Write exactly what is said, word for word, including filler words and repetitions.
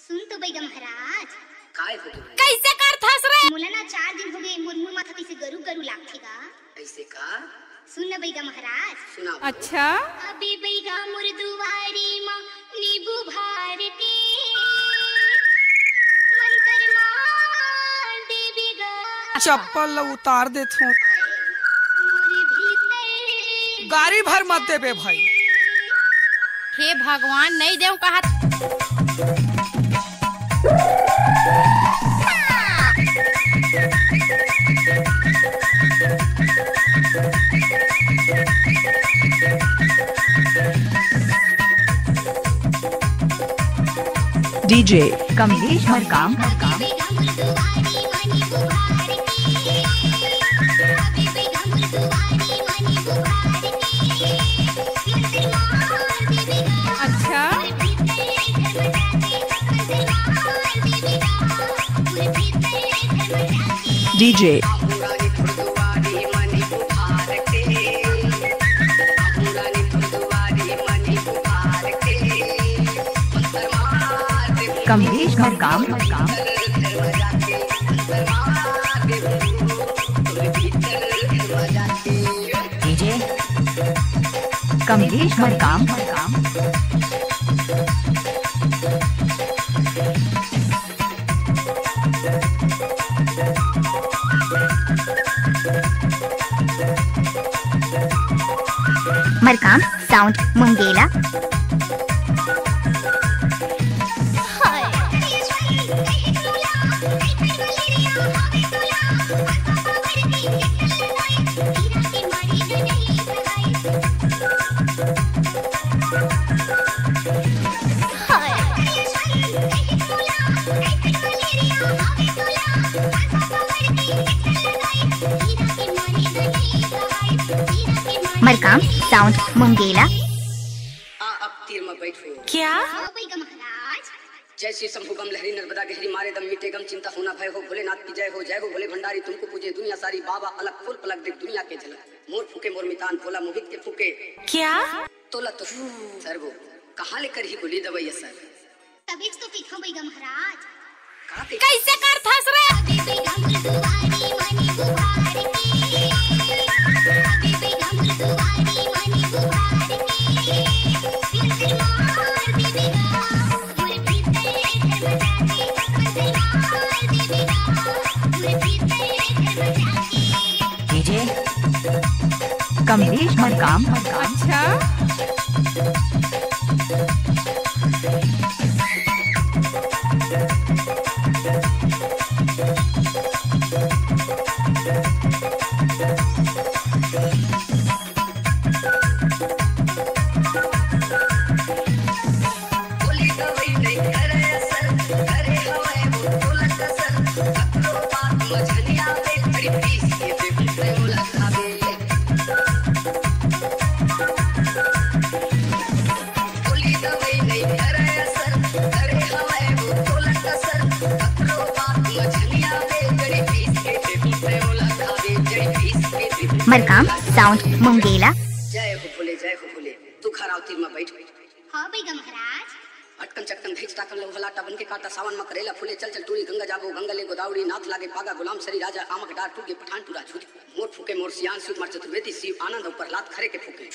सुन तो बइगा महाराज। काय हो गे? कइसे करथस रे? मोला ना चार दिन हो गे, मोर मुंह माथा कइसे गरू गरू लागथे गा। कइसे का? सुन ना बइगा महाराज। सुना। अच्छा। अबे बइगा मोर दुवारी मा नींबू भार के मंतर मार देबे गा। चप्पल ल उतार देथों। मोर भीतर गारी भर मत देबे भाई। हे भगवान, नइ देव कहत। DJ कमलेश मरकाम। अच्छा। DJ Kamlesh Markam. DJ Kamlesh Markam. Markam sound Mungela. Markam sound Mungela. आ, अब तीर में बैठो। क्या? हाँ, बैगा महाराज। जय श्री शंभु गम लहरी नर्मदा गहरी, मारे दम मिटे गम चिंता होना भय हो, भोलेनाथ की जय हो, जय हो भोले भंडारी, तुमको पूजे दुनिया सारी, बाबा अलग फूल पलक देख दुनिया के झलक, मोर फूके मोर मितान, भोला मोहित के फूके। क्या? तोला तो सर्वो कहाँ ले करही गोली दवाई असर? तभेच तो कहिथंव बैगा महाराज। का कहिथंव? कइसे करथस रे? DJ कमलेश मरकाम। अच्छा। मरकाम साउंड मुंगेला। जय हो भोले, जय हो भोले। तू घर आव, तीर में बैठ। हाँ बैगा महाराज। अटकन चटकन भेज टाकन लहू हलाटा बन के काटा, सावन में करेला फूले, चल चल टूरी गंगा जाबो, गंगा ले गोदावरी, नाथ लागे पागा, गुलाम सरी राजा, आमक डार टूट गे पठान टूरा झूठ, मोर फूके मोर सियान, शिव कुमार चतुर्वेदी, शिव आनंद और प्रहलाद खरे के फूके।